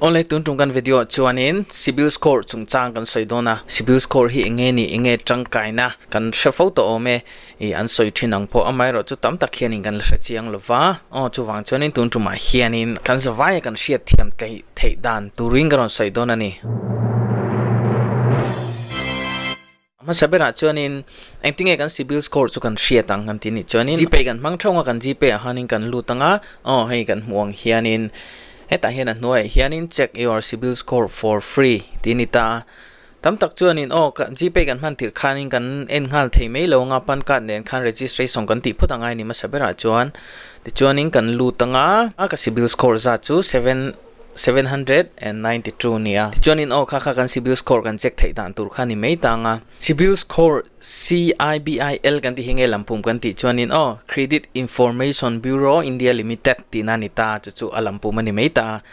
Awle tun tum kan video ah chuanin Cibil score chungchang kan sawi dawn a, Cibil score hi enge ni enge tangkaina kan hre fo tawh awm e, ih an sawi thin ang pawh amaherawh chu tam tak hianin kan la hre chiang lo va, aw chuvang chuanin tun tumah hianin kan zavaia kan hriat thiam theih theih dan turin ka rawn sawi dawn a ni. A hmasa berah chuanin engtinge kan Cibil score chu kan hriat ang kan ti nih chuanin Gpay kan hmang theuh ang a, kan Gpay ah khanin kan lut ang a, aw hei kan hmuh ang hianin hetah hian a hnuaiah hianin check your Cibil score for free tih a ni ta a. Tam tak chuanin aw ka Gpay kan hman tirh khanin kan en nghal thei mai lo ang a, pan card nen khan registration kan tih phawt angai a ni hmasa berah chuan. Tichuanin kan lut ang a, ka Cibil score zat chu seven 792 nia. Tichuanin aw kha kha kan Cibil score kan check theih dan tur kha ni mai tang a. Cibil score CIBIL kan tih hi nge lampum kan tih chuanin aw Credit Information Bureau India Limited tihna a ni ta chu chu a lampum a ni mai ta.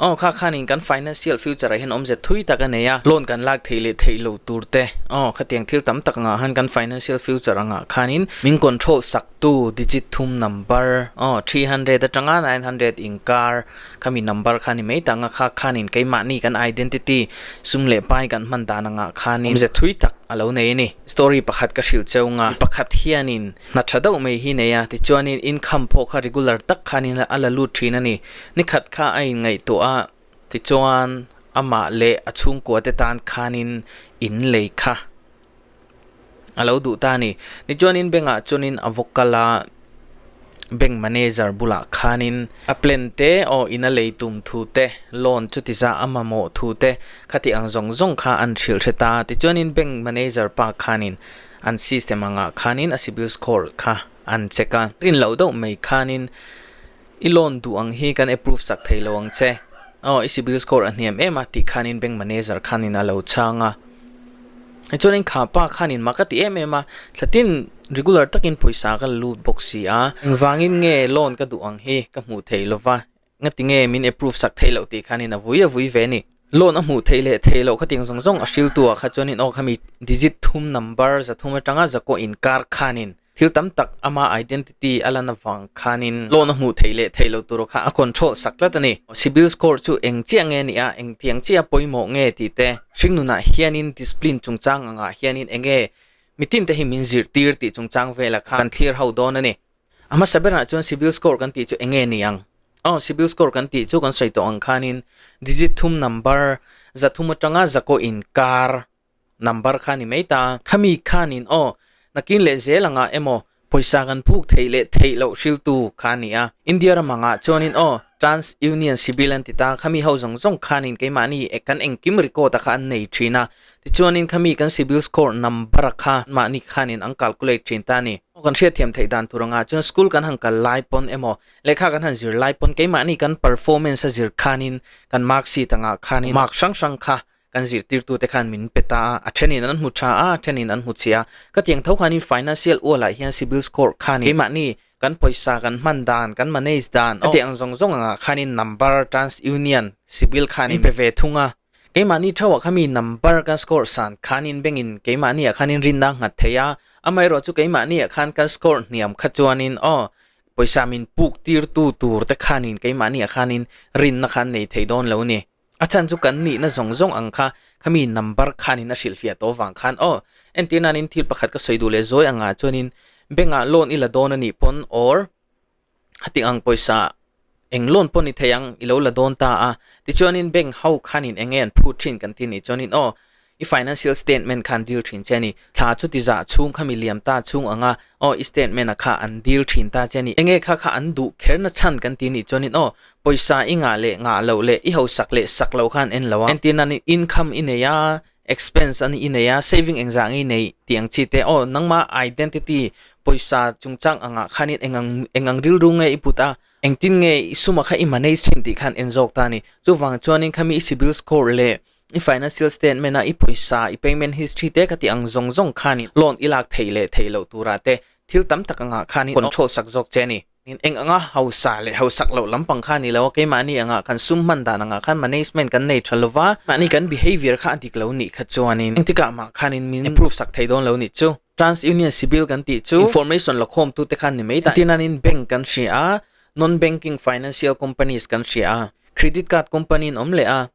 Aw kha khanin kan financial future ah hian awmze thui tak a nei a. Loan kan lak theih leh theih loh tur te aw khatiang thil tam tak angah khan kan financial future angah khanin min control sak tu digit thum number aw 300 atanga 900 inkar Khami number kha ni mai tanga kha khanin keimahni kan identity sum leh pai kan hman dan anga khanin awmze thui tak a lo nei a ni. Story pakhat ka hrilh cheu nga, mi pakhat hianin hna tha deuh mai hi nei a, tichuanin income pawh kha regular tak khanin a la lut thin a ni. Nikhat kha a inngaihtuah a, tichuan amah leh a chhungkua te tan khanin in lei kha a lo duh ta a ni. Tichuanin bank ah chuanin a va kal a, bank manager bulah khanin a plan te aw in a lei tum thu te loan chuti zah a mamawh thu te khati ang zawng zawng kha an hrilh hre ta. Tichuanin bank manager pa khanin an system angah khanin a cibil score kha an check a. Rin loh deuh mai khanin i loan duh ang hi kan approve sak thei lo ang che aw i cibil score a hniam em a tih khanin bank manager khanin a lo chhang a tichuanin kha pa khanin mak a ti em em a thlatin regular takin pawisa ka la lut bawk si a engvangin nge loan ka duh ang hi ka hmuh theih lova ngati nge min approve sak theih loh tih khanin a vui a vui ve a ni loan a hmuh theih leh theih loh khatiang zawng zawng a hriltu ah kha chuanin aw khami digit thum number zathum atanga zakua inkar khanin Thil tam tak ama identity a lan avang khanin loan a hmuh theih leh theih loh tur kha a control sak tlat a ni. Cibil score chu eng chiah nge nia, eng tiang chiah pawimawh nge tih te, hringnunah hianin discipline chungchang angah hianin eng nge mitin te hi min zirtir tih chungchang velah khan kan thlir ho dawn a ni. A hmasa berah chuan cibil score kan tih chu eng nge ni ang? Aw, cibil score kan tih chu kan sawi tawh ang khanin digit thum number 300 atanga 9 inkar number kha ni mai ta. Khami khanin aw, nakin leh zel anga emaw pawisa kan phuk theih leh theih loh hriltu kha a ni a. India ram angah chuanin aw, Trans Union Cibil an ti ta, khami ho zawng zawng khanin keimahni kan engkim record a kha an nei thin a. Tichuanin khami kan cibil score number a kha mahni khanin an calculate thin ta a ni. Aw kan hriatthiam theih dan tur angah chuan school kan han kal lai pawn emaw lehkha kan han zir lai pawn keimahni kan performance a zir khanin kan mark sheet angah khanin mark hrang hrang kha Kan zirtirtute khan min pe ta a, a thenin an hmu tha a, a thenin an hmu chhia. Ka tiang tho khanin financial ualah hian cibil score khanin keimahni kan pawisa kan hman dan, kan manage dan a tiang zawng zawng angah khanin number trans union cibil khanin min pe ve thung a. Keimahni theuhah kha mi number kan score san khanin bengin keimahniah khanin rinna a nghat thei a, amaherawh chu keimahniah khan kan score hniam kha chuanin aw pawisa min puk tirtu tur te khanin keimahniah khanin rinna kha an nei thei dawn lo ni. A chhan chu kan nihna zawng zawng ang kha khami number khanin a hrilhfiah tawh vang khan aw entir nanin thil pakhat ka sawi duh leh zawi angah chuanin bank ah loan i la dawn a nih pawn or heti ang pawisa eng loan pawh ni thei ang i lo la dawn ta a tichuanin bank ho khanin eng nge an phut thin kan ti nih chuanin aw I financial statement kha an deal thin che a ni. Thla chu ti zah chhung kha mi liam ta chhung anga aw i statement a kha an deal thin ta che a ni. Enge kha kha an duh kher na chhan kan ti nih chuanin aw pawisa i ngah leh ngah loh leh i hausak leh sak loh kha an en lo a. Entir nan income i nei a, expense an i nei a, saving engzah nge i nei tih ang chi te aw nangma identity pawisa chungchang angah khanin engang engang rilru nge i put a, engtin nge i suma kha i manage thin tih khan en zawk ta a ni. Chuvang chuanin khami i cibil score leh I financial statement a i pawisa, i payment history te ka tih ang zawng zawng khanin loan i lak theih leh theih loh turah te thil tam tak angah khanin control sak zawk che a ni. Eng anga hausa leh hausak loh lampang kha a ni lo a, keimahni angah kan sum hman dan angah khan management kan nei tha lova, mahni kan behavior kha a dik lo nih kha chuanin engtikah mah khanin min approve sak thei dawn lo nih chu. TransUnion Cibil kan tih chu information la khawmtute khan ni mai ta. Tinanin bank kan hria a, non-banking financial companies kan hria a. Credit card company an awm leh a,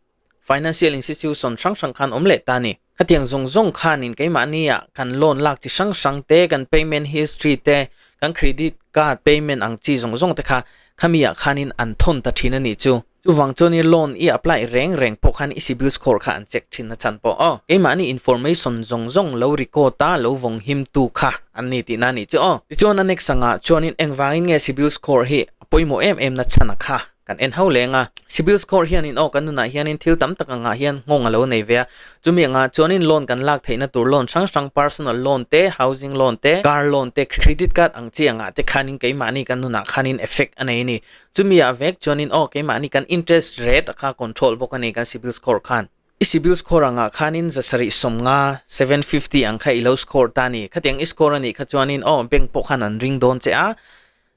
financial institution hrang hrang khan awm leh ta a ni. Khatiang zawng zawng khanin keimahnia kan loan lak chi hrang hrang te, kan payment history te, kan credit card payment ang chi zawng zawng te kha khamiah khanin an thawn ta thin a nih chu. Chuvang chuanin loan i apply reng reng pawh khan i CIBIL score kha an check thin a chhan pawh aw. Keimahni information zawng zawng lo record a lo vawng him tu kha an ni tihna a nih chu aw. Tichuan a next angah chuanin engvangin nge CIBIL score hi a pawimawh em em na chhan a kha kan en ho leng a. CIBIL score hianin aw kan nunah hianin thil tam tak angah hian nghawng a lo nei ve a. Chumi angah chuanin loan kan lak theihna tur loan hrang hrang personal loan te, housing loan te, car loan te, credit card ang chi angah te khanin keimahni kan nunah khanin effect a nei a ni. Chumi ah vek chuanin aw keimahni kan interest rate a kha control bawk a ni kan CIBIL score khan. I CIBIL score angah khanin 750, 750 ang kha i lo score ta a ni. Khatiang i score a nih kha chuanin aw bank pawh khan an ring dawn che a,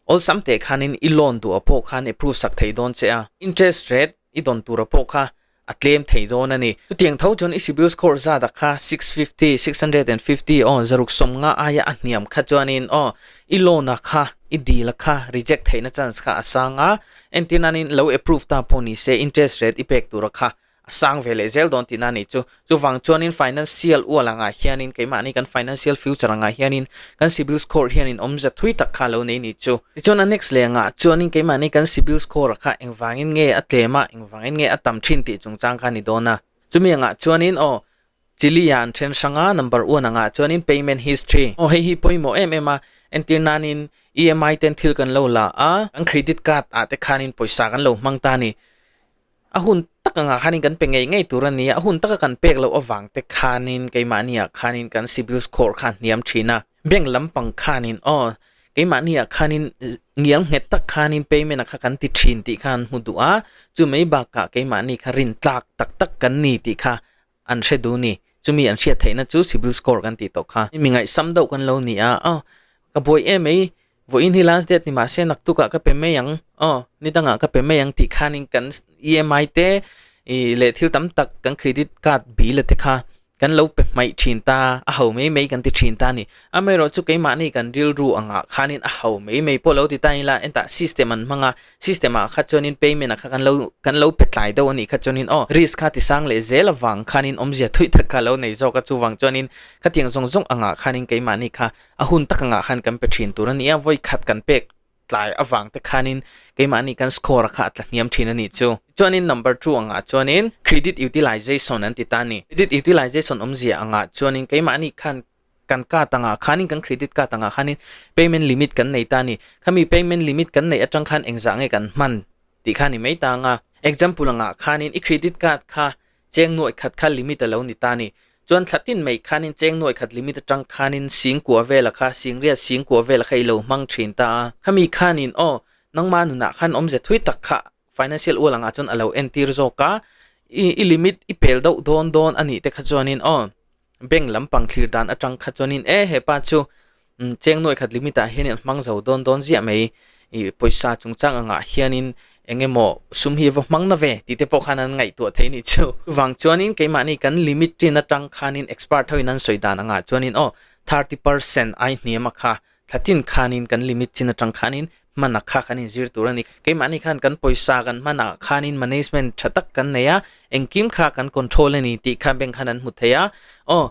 awlsam teh khanin i loan duh ah pawh khan approve sak thei dawn che a. Interest rate i dawn tur ah pawh kha a tlem thei dawn a ni. Chutiang tho chuan i CIBIL score zat ah kha 650, 650, aw 650 aia a hniam kha chuanin aw i loan ah kha i deal a kha reject theihna chance kha a sang a, entir nanin lo approve ta pawh ni se interest rate i pek tur a kha a sang ve leh zel dawn tihna a nih chu. Chuvang chuanin financial ual angah hianin keimahni kan financial future angah hianin kan CIBIL score hianin awmze thui tak kha a lo nei ni chu. Tichuan a next leh angah chuanin keimahni kan CIBIL score kha engvangin nge a tlem a, engvangin nge a tam thin tih chungchang kha a ni dawn a. Chumi angah chuanin aw Chile ah an then hrang a, number one angah chuanin payment history. Aw hei hi pawimawh em em a, entir nanin EMI ten thil kan lo la a, kan credit card ah te khanin pawisa kan lo hmang ta a ni. A hun tak angah khanin kan pe ngei ngei tur a ni a, a hun taka kan pek loh avang te khanin keimahniah khanin kan CIBIL score kha a hniam thin a. Bank lampang khanin aw keimahniah khanin ngial nghet tak khanin payment a kha kan ti thin tih kha an hmu duh a, chu mai bakah keimahni kha rin tlak tak tak kan ni tih kha an hre duh ni. Chumi an hriat theihna chu CIBIL score kan tih tawh kha. Mi ngaihsam deuh kan lo ni a, aw ka buai em mai Vawiin hi last date ni mahse naktukah ka pe mai ang, aw, ni dangah ka pe mai ang tih khanin kan EMI te ih leh thil tam tak kan credit card bill a te kha kan lo pe hmaih thin ta, a ho mai mai kan ti thin ta a ni. Amaherawh chu keimahni kan rilru angah khanin a ho mai mai pawh lo ti ta ila entah system an hmang a, system ah kha chuanin payment ah kha kan lo kan lo pe tlai deuh a nih kha chuanin aw risk kha ti sang leh zel avang khanin awmzia thuih tak kha lo nei zawk a, chuvang chuanin khatiang zawng zawng angah khanin keimahni kha A hun tak angah khan kan pe thin tur a ni a, vawi khat kan pek tlai avang te khanin keimahni kan score a kha a tla hniam thin a nih chu. Tichuanin number two angah chuanin credit utilization an ti ta a ni. Credit utilization awmzia angah chuanin keimahni khan kan card angah khanin kan credit card angah khanin payment limit kan nei ta a ni. Khami payment limit kan neih atang khan engzah nge kan hman tih kha a ni mai ta anga. Example angah khanin i credit card kha Cheng nuaih khat kha limit a lo ni ta ni. Chuan thla tin mai khanin cheng nuaih khat limit atang khanin sing kua vela kha, sing riat sing kua vela kha i lo hmang thin ta a. Khami khanin aw, nangma nunah khan awmze thui tak kha financial ual angah chuan a lo entir zawk a, i i limit i pel deuh dawn dawn a nih te kha chuanin aw, bank lampang thlir dan atang kha chuanin e hepa chu Cheng nuaih khat limit ah hianin a hmang zo dawn dawn ziah mai. Ih pawisa chungchang angah hianin eng emaw sum hi va hmang na ve tih te pawh khan an ngaihtuah thei nih chu. Chuvang chuanin keimahni kan limit ṭin atang khanin expert hoin an sawi dan angah chuanin aw 30% ai hniam a kha thla tin khanin kan limit chin atang khanin hman a kha kan inzir tur a ni. Keimahni khan kan pawisa kan hman ah khanin management tha tak kan nei a, engkim kha kan control a ni tih kha bank khan an hmu thei a. Aw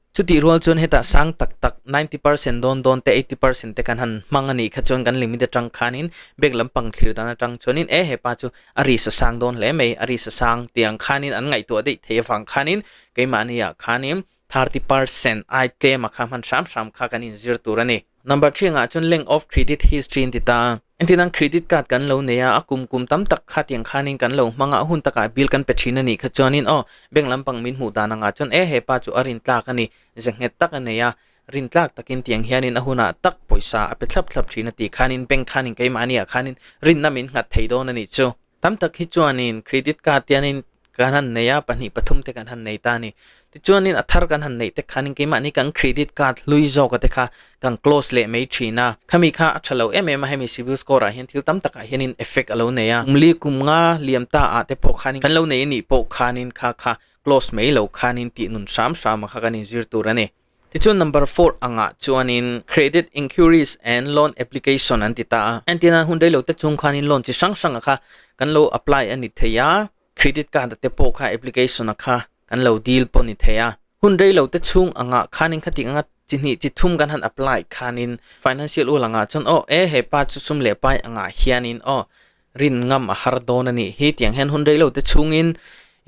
Chutih rual chuan hetah sang tak tak 90% dawn dawn te 80% te kan han hmang a nih kha chuan kan limit atang khanin bank lampang thlir dan atang chuanin e hepa chu a ri sa sang dawn hle mai a ri sa sang tiang khanin an ngaihtuah daih thei avang khanin keimahni ah khanin 30% ai tlem a kha hman hram hram kha kan inzir tur a ni. Number 3 angah chuan length of credit history an ti ta a. Entirnan credit card kan lo nei a, a kum kum tam tak kha tiang khanin kan lo hmang a, a hun takah bill kan pe thin a nih kha chuanin aw, bank lampang min hmuh dan angah chuan e hepa chu a rintlak a ni, ze nghet tak a nei a, rintlak takin tiang hianin a hunah tak pawisa a pe thlap thlap thin a tih khanin bank khanin keimahniah khanin rinna min nghat thei dawn a nih chu. Tam tak hi chuanin credit card tianin kan han nei a, pahnih pathum te kan han nei ta a ni. Tichuanin a thar kan han neih te khanin keimahni kan credit card hlui zawka te kha kan close leh mai thin a. Khami kha a tha lo em em a, hemi CIBIL score ah hian thil tam takah hianin effect a lo nei a. Kumli kum nga liam ta ah te pawh khanin kan lo nei a nih pawh khanin kha kha close mai lo khanin tih nun hram hram a kha kan inzir tur a ni. Tichuan number four angah chuanin Credit Inquiries and Loan Application an ti ta a. Entirnan hun reilo te chung khanin loan chi hrang hranga kha kan lo apply a ni thei a, credit card a te pawh kha application a kha kan lo dil pawh a ni thei a. Hun rei lo te chhung angah khanin khati anga chi hnih chi thum kan han apply khanin financial ul angah chuan aw e he pa chu sum leh pai angah hianin aw rin ngam a har dawn a nih hi tiang hian hun rei lo te chhungin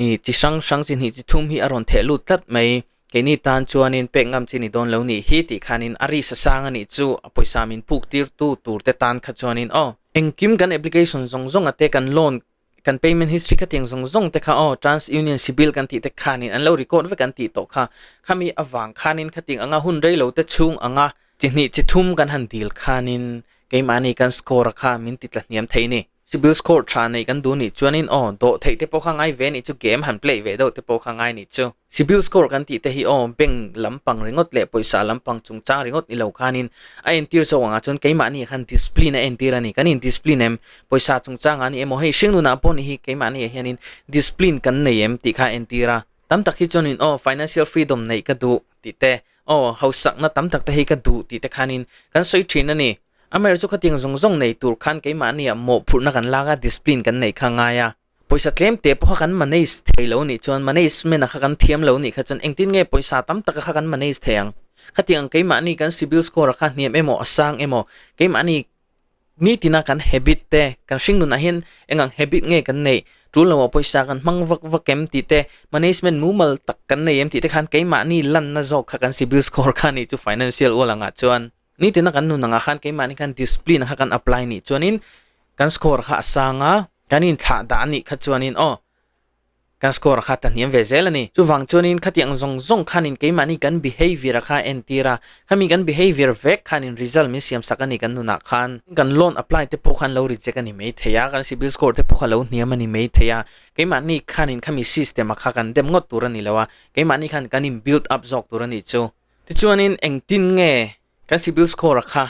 ih chi hrang hrang chi hnih chi thum hi a rawn theh lut tlat mai keini tan chuanin pek ngam chi ni dawn lo nih hi tih khanin a ri sa sang a nih chu a pawisa min puk tir tu tur te tan kha chuanin aw engkim kan application zawng zawng a te kan loan Kan payment history kha tiang zawng zawng te kha aw TransUnion Cibil kan tih te khanin an lo record vek an tih tawh kha. Khami avang khanin khatiang anga hun rei lo te chhung anga chi hnih chi thum kan han dil khanin keimahni kan score a kha min ti tla hniam thei ni. Cibil score tha nei kan duh nih chuanin aw dawh theih te pawh kha ngai ve nih chu game han play ve deuh te pawh kha ngai nih chu. Cibil score kan tih te hi aw bank lampang ringawt leh pawisa lampang chungchang ringawt ni lo khanin a entir zawk angah chuan keimahni khan discipline a entir a ni. Kan in discipline em? Pawisa chungchangah a ni emaw hei hringnunah pawh ni hi keimahni ah hianin discipline kan nei em tih kha a entir a. Tam tak hi chuanin aw financial freedom neih ka duh tih te, aw hausakna tam tak te hi ka duh tih te khanin kan sawi thin a ni. Amaherawhchu khatiang zawng zawng nei tur khan keimahni ah mawhphurhna kan lak a, discipline kan neih kha a ngai a. Pawisa tlem te pawh kha kan manage thei lo nih chuan management a kha kan thiam lo nih kha chuan engtin nge pawisa tam taka kha kan manage thei ang? Khatiang ang keimahni kan CIBIL score a kha hniam emaw a sang emaw keimahni nitina kan habit te kan hringnunah hian eng ang habit nge kan neih tul loah pawisa kan hmang vak vak em tih te management mumal tak kan nei em tih te khan keimahni lanna zawk kha kan CIBIL score kha nih chu financial ual angah chuan Nitina kan nun angah khan keimahni khan discipline kha kan apply nih chuanin kan score kha a sang a, kan inthlah dah anih kha chuanin aw kan score kha ta hniam ve zel a ni. Chuvang chuanin khatiang zawng zawng khanin keimahni kan behavior kha a entir a, khami kan behavior vek khanin result min siam sak a ni kan nunah khan. Kan loan apply te pawh khan lo reject a ni mai thei a, kan CIBIL score te pawh kha lo hniam a ni mai thei a, keimahni khanin khami system a kha kan dem ngawt tur a ni lo a, keimahni khan kan in build up zawk tur a nih chu. Tichuanin engtin nge kan CIBIL score a kha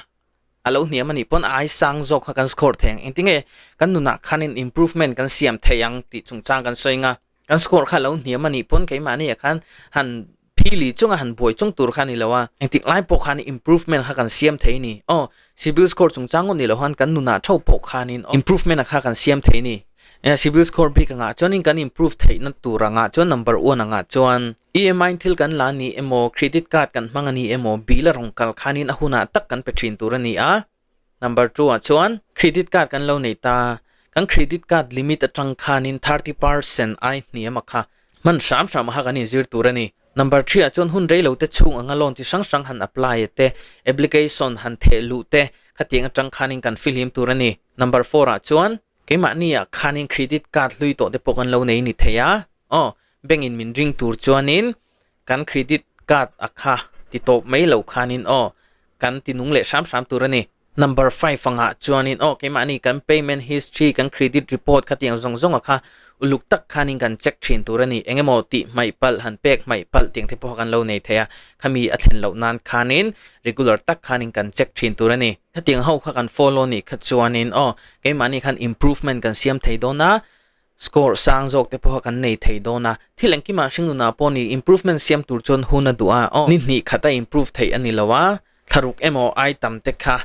a lo hniam a nih pawn a ai sang zawk kha kan score thei ang, engtin nge kan nunah khanin improvement kan siam thei ang tih chungchang kan sawi anga, kan score kha a lo hniam a nih pawn keimahni ah khan han phili chunga han buai chung tur kha a ni lo a, engtik lai pawh khan improvement kha kan siam thei a ni. Aw, CIBIL score chungchang ngawt ni lo khan kan nunah theuh pawh khanin improvement a kha kan siam thei a ni. CIBIL score bik angah chuanin kan improve theihna tur angah chuan number one angah chuan EMI thil kan la ni emaw, credit card kan hmang a ni emaw, bill a rawn kal khanin a hunah tak kan pe thin tur a ni a. Number two ah chuan credit card kan lo nei ta, kan credit card limit atang khanin 30% ai hniam a kha hman hram hram a kha kan inzir tur a ni. Number three ah chuan hun rei lo te chhung anga loan chi hrang hrang han apply a te, application han theh luh te khatiang atang khanin kan fihlim tur a ni. Number four ah chuan keimahni ah khanin credit card hlui tawh te pawh kan lo nei ni thei a, aw Bank in min ring tur chuanin kan credit card a kha ti tawp mai lo khanin aw kan ti nung leh hram hram tur a ni. Number five angah chuanin aw keimahni kan payment history kan credit report kha tiang zawng zawng a kha uluk tak khanin kan check thin tur a ni. Eng emaw tih hmaih palh han pek hmaih palh tiang te pawh kan lo nei thei a, khami a thlen loh nan khanin regular tak khanin kan check thin tur a ni. Khatiang ho kha kan follow nih kha chuanin aw keimahni khan improvement kan siam thei dawn a, Score sang zawk te pawh kan nei thei dawn a, thil engkimah hringnunah pawh ni improvement siam tur chuan hun a duh a, aw ni hnih khat a improve theih a ni lo a, thlaruk emaw ai tam te kha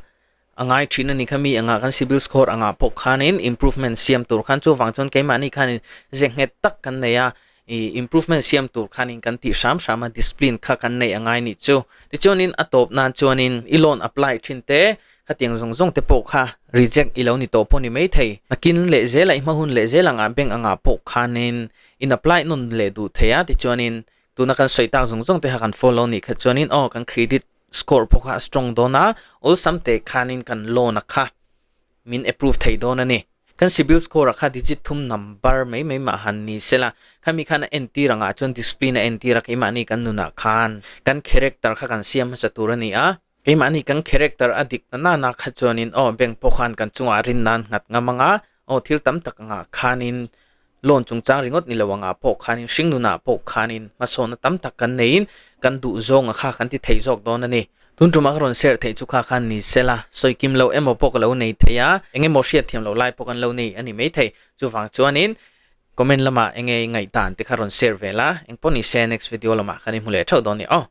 a ngai thin a ni kha mi angah kan CIBIL score angah pawh khanin improvement siam tur khan chuvang chuan keimahni khanin ze nghet tak kan nei a, ih improvement siam tur khanin kan tih hram hram a discipline kha kan neih a ngai nih chu. Tichuanin a tawp nan chuanin i loan apply thin te Khatiang zawng zawng te pawh kha reject i lo ni tawh pawh ni mai thei. Nakin leh zel a i hma hun leh zel angah bank angah pawh khanin in apply nawn leh duh thei a, tichuanin tuna kan sawi tak zawng zawng te kha kan follow nih kha chuanin aw kan credit score pawh kha a strong dawn a, awlsam te khanin kan loan a kha min approve thei dawn a ni. Kan CIBIL score a kha digit thum number mai mai mah han ni sela, khami khan a entir angah chuan discipline a entir a keimahni kan nunah khan kan character kha kan siam hmasa tur a ni a. Keimahni kan character a dik na nana kha chuanin aw bank pawh khan kan chungah rin nan nghat ngam anga aw thil tam tak angah khanin loan chungchang ringawt ni lo angah pawh khanin hringnunah pawh khanin hmasawnna tam tak kan neiin kan duh zawnga kha kan ti thei zawk dawn a ni. Tun tumah ka rawn share theih chu kha khan ni sela sawi kim loh emaw pawh ka lo nei thei a, eng emaw hriat thiam loh lai pawh kan lo nei a ni maithei. Chuvang chuanin comment lamah enge i ngaihdan te kha rawn share ve la, engpawh ni se next video lamah khan i hmu leh theuh dawn nia aw.